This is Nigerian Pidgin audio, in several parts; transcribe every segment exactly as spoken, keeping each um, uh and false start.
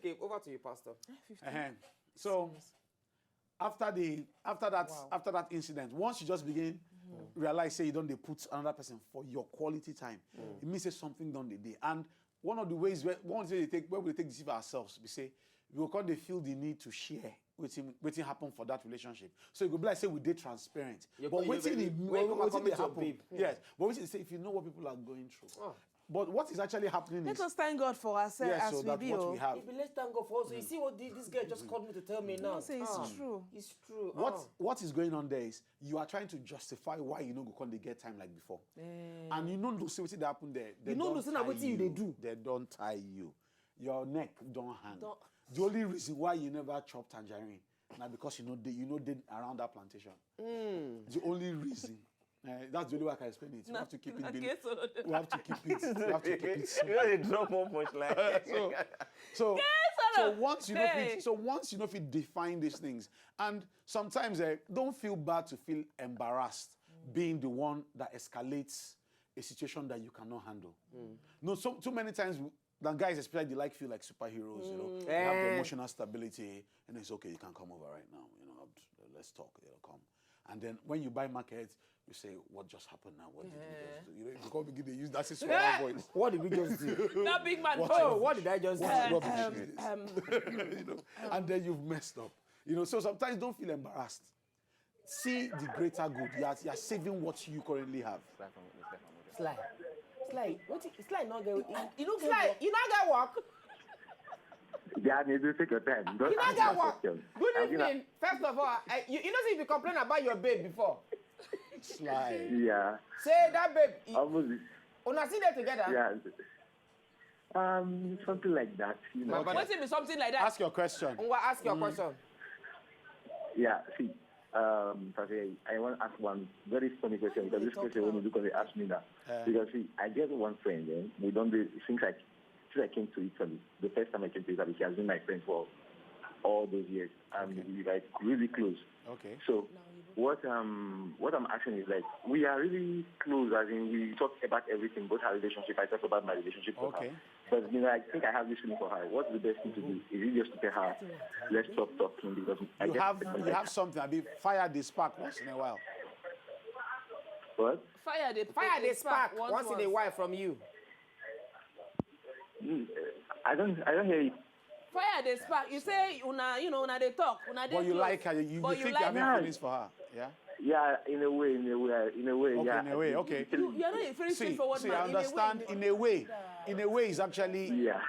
Okay, over to you, Pastor. Uh-huh. So after the after that wow. after that incident, once you just begin mm-hmm. realize say you don't they put another person for your quality time, mm. it means say something done the day. And one of the ways where one thing they take where we take deceive ourselves, we say we will come they feel the need to share waiting waiting happen for that relationship. So you go be like say we did transparent. You're but waiting they happen. Yes, but waiting say if you know what people are going through. Oh. But what is actually happening Let is us thank God for ourselves yes, as so we that be. What we have. If let's thank God for us. Mm. You see what this girl just called me to tell me now. Say it's ah, true. It's true. What ah. What is going on there is you are trying to justify why you know go come they get time like before, mm. And you know no see what happened there. They you know no see what you they do. They don't tie you. Your neck don't hang. Don't. The only reason why you never chop tangerine now because you know they, you know they around that plantation. Mm. The only reason. Uh, that's the only way I can explain it. You have to keep it. Below. We have to keep it. We have to keep it. You know, they drop one punchline. so, so, so once you know, hey. So once you know, if you define these things, and sometimes uh, don't feel bad to feel embarrassed mm. being the one that escalates a situation that you cannot handle. Mm. No, so too many times the guys especially they like feel like superheroes, mm. You know, they have the emotional stability, and it's okay, you can come over right now, you know, let's talk, you know, come. And then when you buy market, you say, what just happened now? What did yeah. We just do? You know, you can't begin to use that swear voice. What did we just do? That big man. What oh, what did I just do? Um, um, you know, and then you've messed up. You know, so sometimes don't feel embarrassed. See the greater good. You are, you are saving what you currently have. Sly. Sly. What you, Sly not get you, you don't get Sly, work. You not get work. Yeah, you do take your time. Don't you not get work. Good evening. First of all, I, you, you know see if you complain about your babe before. Sly. Yeah. Say that babe. Almost. Una see there together. Yeah. Um, something like that. You know. But what if it's something like that? Ask your question. Ngwa, ask your mm. Question. Yeah, see, um, I want to ask one very funny question because this question when you look at ask me that. Uh, because see, I get one friend, eh? We don't do things like since I came to Italy. The first time I came to Italy, she has been my friend for all those years, and okay. We like really close. Okay. So what um what I'm asking is like we are really close as in we talk about everything, both our relationship. I talk about my relationship with okay. Her. But you know, I think I have this feeling for her. What's the best thing to do? Is it just to tell her, let's stop talking because I you have you have something. I mean, fire the spark once in a while. What? Fire the fire the spark once in a while from you. Mm, I don't I don't hear it. Fire the spark. You say una, you know, una they talk, una they. But you close. Like her. You, but you think like you have feelings for her. Yeah. Yeah, in a way, in a way, in a way. Okay, yeah. In a way, okay. You, you're not very see, straightforward see, man. I understand. In a way, in a way, in a way is actually yeah.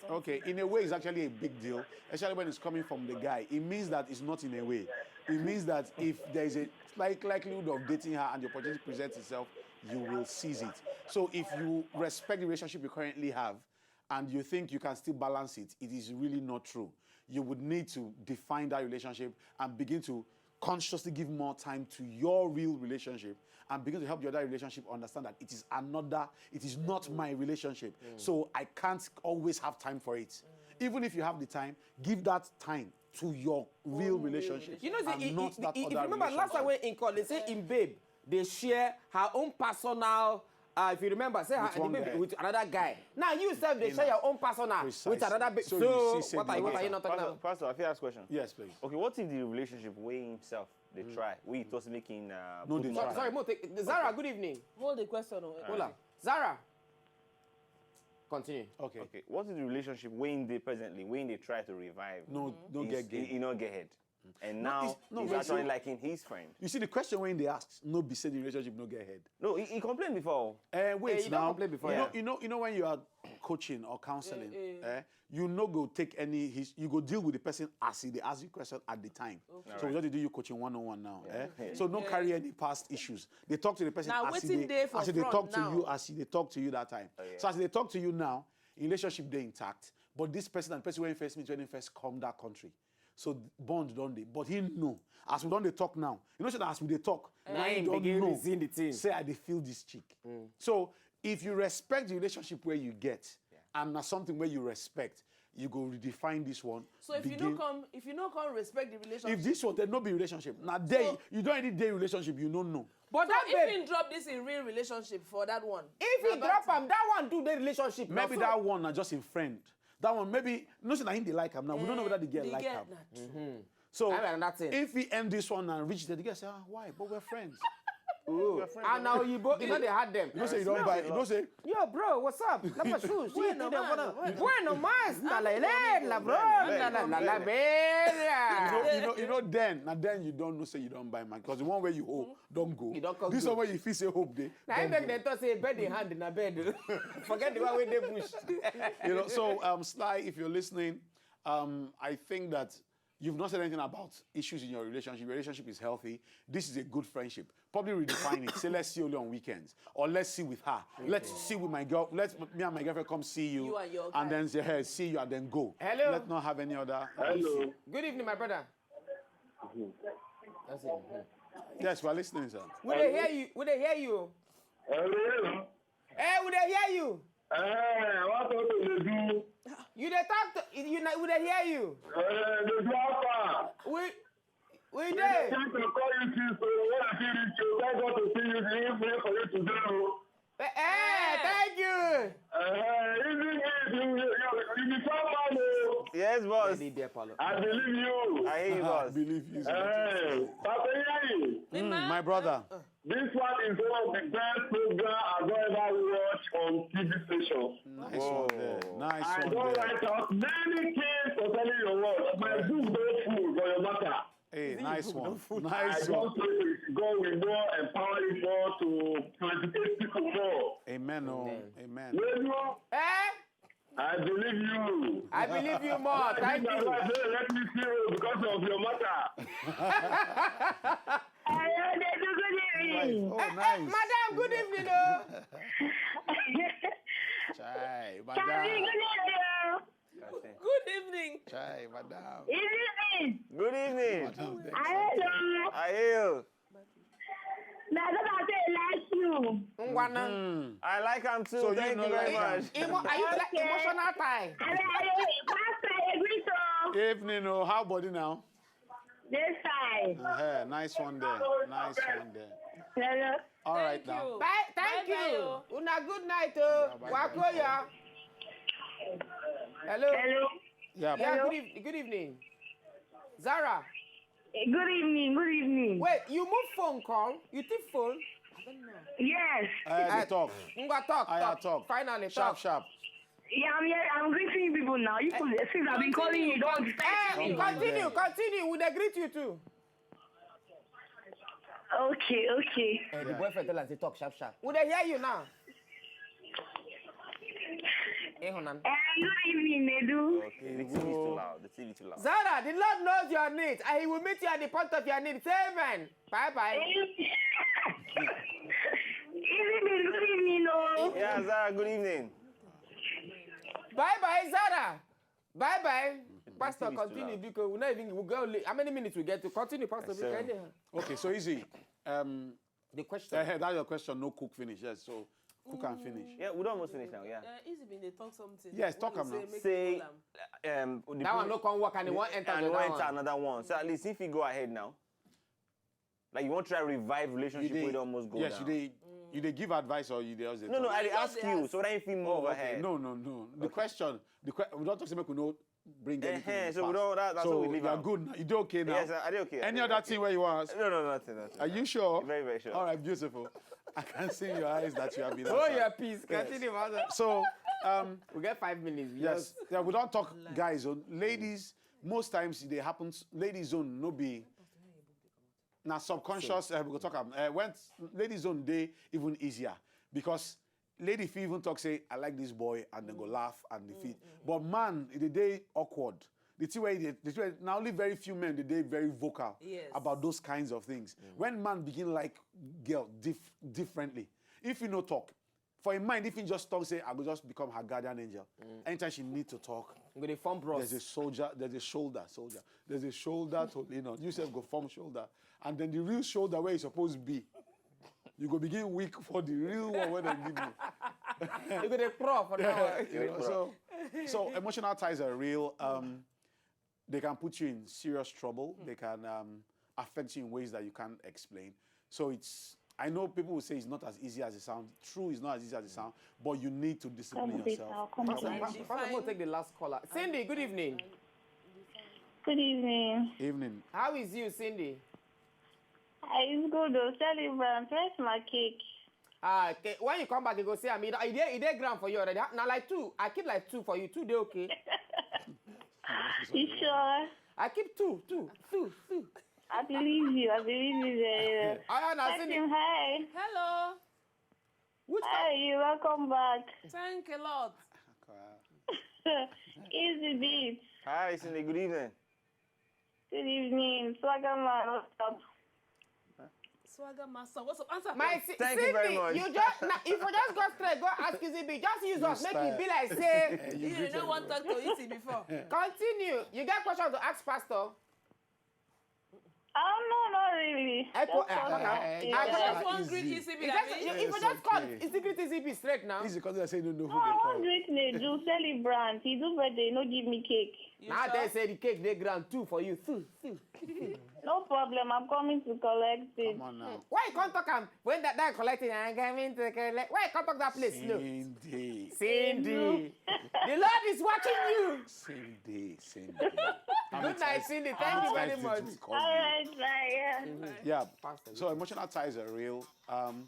Okay, in a way, it's actually a big deal, especially when it's coming from the guy. It means that it's not in a way. It means that if there is a slight likelihood of dating her and the opportunity presents itself, you will seize it. So if you respect the relationship you currently have, and you think you can still balance it, it is really not true. You would need to define that relationship and begin to consciously give more time to your real relationship and begin to help the other relationship understand that it is another, it is not my relationship. Mm. So I can't always have time for it. Mm. Even if you have the time, give that time to your real relationship. You know, see, and he, not he, that he, other if you remember last time when in call, they say in babe, they share her own personal Uh, if you remember, say with, her, with another guy. Now you self they share your own personal with another babe. So, so what are you what are you not talking about? Pastor, I feel ask question. Yes, please. Okay, what if the relationship way himself they mm. Try? We it was making uh, no they sorry, sorry, Mo, take, Zara. Okay. Good evening. Hold the question. Oh. Hold on, Zara. Continue. Okay. Okay. What is the relationship when they presently when they try to revive? No, mm-hmm. Don't get gay. You not get head. And now no, he's no, actually so, liking his friend. You see, the question when they ask, no be say the relationship no get head. No, he, he complained before. Uh, wait, hey, you now. Don't complain before. You know, yeah. You know, you know when you are coaching or counseling, eh, eh. Eh, you no go take any. His, you go deal with the person as he they ask you question at the time. Okay. So we just do you coaching one on one now. Yeah. Eh? Yeah. So no yeah. Carry any past issues. They talk to the person now, as, they, as they talk now. To you, as they talk to you that time. Oh, yeah. So as they talk to you now, relationship they intact. But this person and the person when first meet when he first come that country. So bond don't they, but he know. As we don't they talk now, you know, so that as we they talk, eh, now he don't begin know. The thing. Say I they feel this chick. Mm. So if you respect the relationship where you get, yeah. And now something where you respect, you go redefine this one. So if begin, you don't come, if you don't come respect the relationship, if this one, there no be relationship. Now there so, you don't any day relationship, you don't know. But so that if babe, he drop this in real relationship for that one, if he drop him, that one do the relationship. Maybe so, that one are just in friend. That one, maybe, no say na him dey like am now. We don't know whether the girl the like girl am. Na true. So I mean, nothing. If he end this one and reach there, the girl say, "Ah, why?" But we're friends. Ooh. We're friends. And now Oyibo, you know they had them. You know say you don't buy. You know say Yo, bro, what's up? Let my shoes. You Bueno, know, mano. Bueno, mas, la la la la, bro, Very la la la la, you bella. know, you know, you know, then, and then you don't know say you don't buy man, because the one where you hope don't go. You don't come This go. One where you feel say hope dey. Now I Don't beg go. Them to say bed in hand in a bed. Forget the one with the bush. You know, so um, Sly, if you're listening, um, I think that you've not said anything about issues in your relationship. Your relationship is healthy. This is a good friendship. Probably redefine it. Say, "Let's see only on weekends," or, "Let's see with her. Let's see with my girl. Let me and my girlfriend come see you, You and your and guy. Then say, hey, see you, and then go." Hello. Let's not have any other. Hello. Good evening, my brother. That's it. Yes, we're listening, sir. We dey hear you. We dey hear you. Hello. Hey, we dey hear you. Eh, what do they do? You dey talk to you. Know, we dey hear you. Eh, they do how far? We we They dey. trying to call you since, so when I see reach you, thank God to see you. They pray for you today. Oh. Eh, eh, thank you. Eh, isn't it? You, you, you, you be some man, oh. Yes, boss. Any dear Paulo. I believe you. I hear you, I boss. Believe you. Eh, Pastor Yayi, Mm, my brother. This one is one of the best programs I've ever watched on T V stations. Nice one there. Nice I one don't there. Write out many things concerning your work. My book don't full for your matter. Hey, nice one. I Nice don't one. pray God will more empower you more to translate people more. Amen. Oh, amen. You know, Eh? I believe you. I believe you more. Thank This is you. why I say let me see you because of your matter. Hello, they do good evening. Oh, Eh, eh, nice. Madam, good evening. Oh. Chai, Charlie, madam. Good evening. Oh. Good evening. Chai, madam. Evening. Good evening. Madam, thanks. Hello. I hear you. My daughter say like you. Ngwana. Mm. I like him too. So you Thank know you very like much. him. Emo- are you like Okay. Emotional tie? I mean, I, Pastor, I agree to Evening, oh, how body now? this side. Uh-huh. Nice one there. Nice one there. Hello. All right Thank now. You. Bye. Thank Bye-bye, you. Oh. Una good night. Oh. Bye-bye. Wakoya. Hello. Hello. Yeah. Yeah. Hello. Good, eve- good evening, Zara. Eh, Good evening. Good evening. Wait, you move phone call? You take phone? Yes. I had to talk. Ngwa talk. I Talk. had talk. Finally, Sharp, talk. sharp. Yeah, I'm here. I'm greeting people now. You could, since I've been calling you, don't Eh, Don't continue, mind them. Continue. We dey greet you too. Okay, okay. Eh, the boyfriend tell us to talk sharp sharp. We dey hear you now. Eh, Honan. Um, good evening, Nedu. Okay, the T V is too loud. The T V too loud. Zara, the Lord knows your needs, and He will meet you at the point of your need. Say amen. Bye bye. Evening, good evening, oh. Yeah, Zara, good evening. Bye bye, Zara. Bye bye. Pastor, Continue to continue laugh. Because we not even we go. How many minutes we get to continue, Pastor? Yes, sir. Because Okay, so easy. Um, the question. eh, that's your question. No cook finish. Yes, so cook and finish. Yeah, we don't almost finish now. Yeah. Uh, Easy been dey talk something. Yes, talk What am you now. Say, make Say, you call am. um, the That one pe- no come work and he wan enter and the he wan other enter one. Another one. So at least if he go ahead now, like you want to try revive relationship, dey- we almost go yes, down. You dey, you dey give advice or you dey just dey No, no, talk? I dey Just ask dey you. ask. So that if he move Oh, okay. ahead. No, no, no. The question, the que- we don't talk to make we no bring anything. Eh-heh, in the so we past. don't- that- that's so what we leave you are out. Good now. You dey okay now? Yes, I dey okay. I Any dey other okay. Thing where you want? No, no, nothing, nothing. Are you sure? Very, very sure. All right, beautiful. I can see in your eyes that you have been. Hold Outside. Your peace. Yes. Continue, Pastor. So, um, We get five minutes. We yes, just- yeah, we don't talk guys. Oh, ladies, most times they happen. Ladies own no be. Now subconscious, uh, we go talk am. Uh, when ladies own dey even easier because lady fit even talk say I like this boy and they go laugh and they fit. But man, e dey dey awkward. The thing where they, the thing where, now only very few men dey dey very vocal Yes. About those kinds of things. When man begin like girl dif- differently, if you no talk, for him mind, if he just talk say I go just become her guardian angel. Anytime she need to talk, We go dey form bros. There's a soldier, there's a shoulder, soldier. There's a shoulder to lean on. You sef go form shoulder. And then the real shoulder where it's supposed to be. You go begin weak for the real one when they give you. You go dey crawl for that one. You know, so, so emotional ties are real. Um, they can put you in serious trouble. They can um, affect you in ways that you can't explain. So it's I know people will say it's not as easy as it sounds. True, it's not as easy as it sounds, but you need to discipline Come with it yourself. now. Come with Pastor, it. Pa- Pastor, we'll take the last caller. Cindy, good evening. Good evening. Evening. How is you, Cindy? Ah, it's good though. Celebrant, where's my cake? Ah, okay. When you come back, you go see am. E dey, e dey ground for you already. Now, like two. I keep like two for you. Two, dey okay. You sure? I keep two, two, two, two. I believe you. I believe you very well. Oh, yeah, now, Text Cindy. Him hi. Hello. Which Hi, you welcome back. Thank a lot. Easy beat. Hi, Cindy. Good evening. Good evening. Swagger man, what's up? Swagger master. What's up? Answer. My si- Thank Cindy, you very much. You just na, if you just go straight, go ask Easy B. Just use us, make it be like say. You didn't know one talk to Easy before. Continue. You got question to ask Pastor? Oh, no, not really. Echo- Just talk uh, about uh, it. uh, Just uh, one Easy. greet Easy B. You just, you, if you just call Easy B, Easy B straight now. Easy, because I say no, no, No, who I they want call. greet me. Do celebrant. He do birthday, no give me cake. You Now sure? They say the cake dey ground two for you. Two, two. No problem. I'm coming to collect it. Come on now. Why you can't talk am when that that collecting and coming to collect? Why you can't talk that place? Look. Cindy. Cindy, the Lord is watching you. Cindy, Cindy. Good night, Cindy. Thank you very much. All right, bye. Yeah. Yeah. Pastor, So emotional ties are real. Um,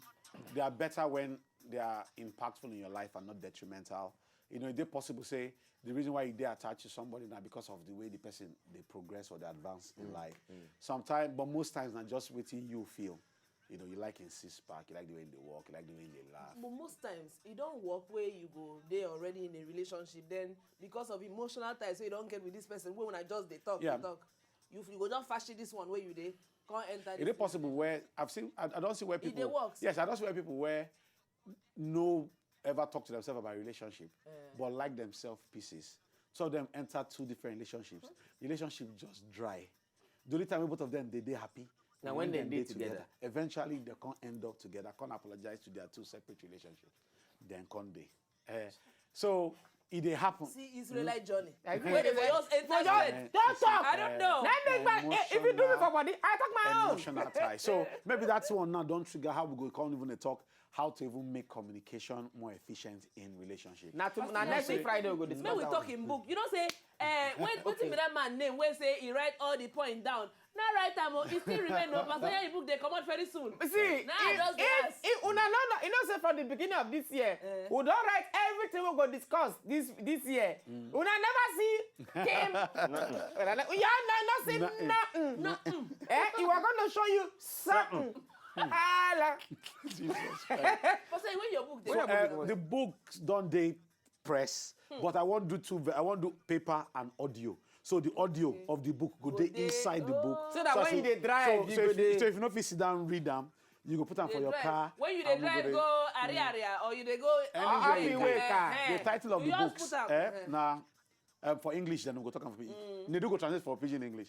they are better when they are impactful in your life and not detrimental. You know, is it possible say the reason why you dey attached to somebody now because of the way the person they progress or they advance in life. Sometimes, but most times, not just waiting you feel. You know, you like in six pack, you like the way they walk, you like the way they laugh. But most times, e don work where you go dey already in a relationship. Then, because of emotional ties, so you don't get with this person. When I just dey talk, Yeah. dey talk. You, you go just fashi this one where you dey, can't enter. Is it possible where I've seen, I, I don't see where It dey people. work. Yes, I don't see where people where no ever talk to themselves about relationship, but like themselves pieces. Some of them enter two different relationships. Relationship just dry. The only time both of them they they happy Now when they dey together. Eventually they can't end up together. Can't apologize to their two separate relationships. Then can't they? Eh, so it they happen. See Israelite journey. I Where they agree. just enter Don't, straight. Don't talk. I don't know. Let me back. If you do me for body, I talk my own. Emotional tie. So maybe that's one now. Don't trigger how we go. Can't even talk how to even make communication more efficient in relationship. Now, to, now next week Friday we go discuss. Make we That talk one. In book. You know say, uh, wait, wetin be that man name wey say he write all the point down? Now write am o, e still remain o. Pastor Yeye book dey comot very soon. See, Now if, just dey if, ask. If una no, no, you know say from the beginning of this year, Eh. we don't write everything we go discuss this this year. Una never see came. Una ne- you no, no see Nothing. Nothing. Nothing. Eh, he was going to show you something. Hala. Jesus Christ. Pastor, when your book dey. So, uh, the books don't they press, but I want do two. ve- I want do paper and audio. So the audio of the book go Go dey dey- inside the book. So that I when say- you dey drive, so, you so go if, dey- so if you no fit sit down read them, you go put them for Dey your drive. Car. When you dey And we drive dey- go area area or you dey go Anywhere ah, you Highway go. car. eh, The title of you the just books, put am, eh, eh. Now, um, for English, then we go talk about. They do go translate for Pidgin English.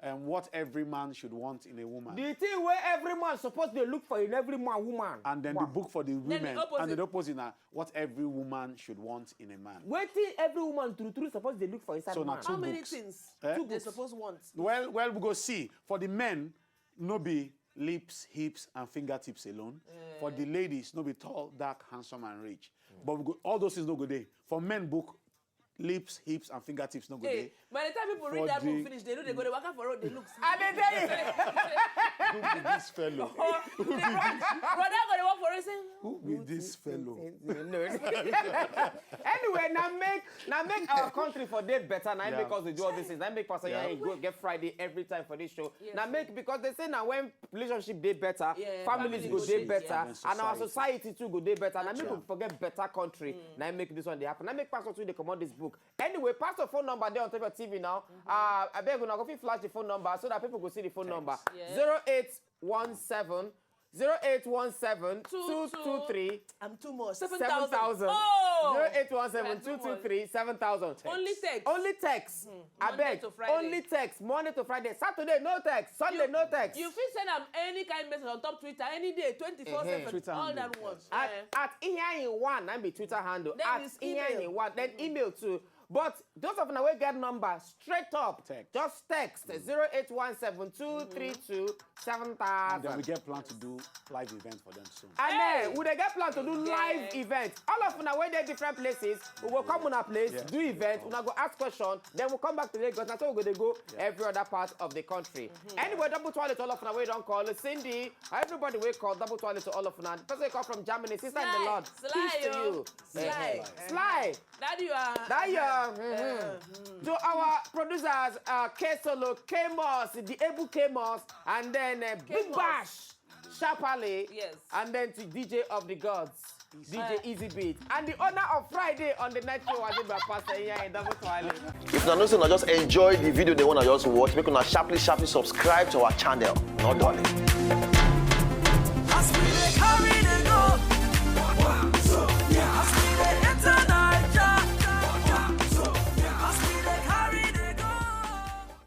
Um, what every man should want in a woman. The thing where every man supposed to look for in every man woman. And then the Wow. book for the the women, opposite. And the opposite now, what every woman should want in a man. Wetin every woman true true suppose dey look for inside So na man. two How many books. Things Eh? they suppose want? Well, well, we go see. For the men, no be lips, hips, and fingertips alone. For the ladies, no be tall, dark, handsome, and rich. But we go, all those things no go there. For men book, lips, hips, and fingertips no go Hey, there. by the time people For read that the- book finish, they know they go they waka for road, they look. I dey tell you. Who be this fellow? Or they run, brother go they walk for road say, Who be this fellow? Anyway, now make now make our country for day better. Now Yeah. Make us dey do all these things. Now make Pastor Yeah. Yeye go get Friday every time for this show. Yes, Now sir. Make because they say now when relationship dey better, Yeah, families family go go dey dey better, better. and our society too go dey better. Now make Yeah. we forget better country. Now make this one dey happen. Now make Pastor too dey comot this book. Anyway, Pastor phone number dey on top of T V now. Uh, I beg una go fit flash the phone number so that people go see the phone number. Yes. Zero eight one seven. Zero eight one seven two two three I'm too much. seven Seven thousand. thousand. Oh! Zero eight one seven two two three seven thousand. Only text. Only text. Monday Abeg. To Friday. Only text. Monday to Friday. Saturday, no text. Sunday, no text. You fit send am any kind message on top Twitter any day, twenty-four seven. Twitter All handle, that one. yes. At, Eh. at Iheanyi one, that be Twitter handle. Then At his email. Iheanyi one, then email to But those of una wey get number, straight up, Text. Just text zero eight one seven two three two seven thousand. And then we get plan to do live event for them soon. And then we dey get plan to do live event. All of una wey dey different places, we go come una place, Yeah. Do event, una go ask question, then we come back to Lagos. Na so we go dey go every other part of the country. Anyway, double twale to all of una wey don call. Cindy, everybody wey call, double twale to all of una. The person wey call from Germany, sister in the Lord, peace to you. Sly. Sly. Daddy, you are. That year, to our producers, uh, K Solo, K Moss, the able K Moss, and then uh, Big Moss. Bash, Sharply, Yes. And then to D J of the Gods, D J Easy Beat, and the owner of Friday on the night show, Aziba Pastor here in Double Twale. If una know say una just enjoy the video they wanna just watch, make una sharply sharply subscribe to our channel. No darling. As we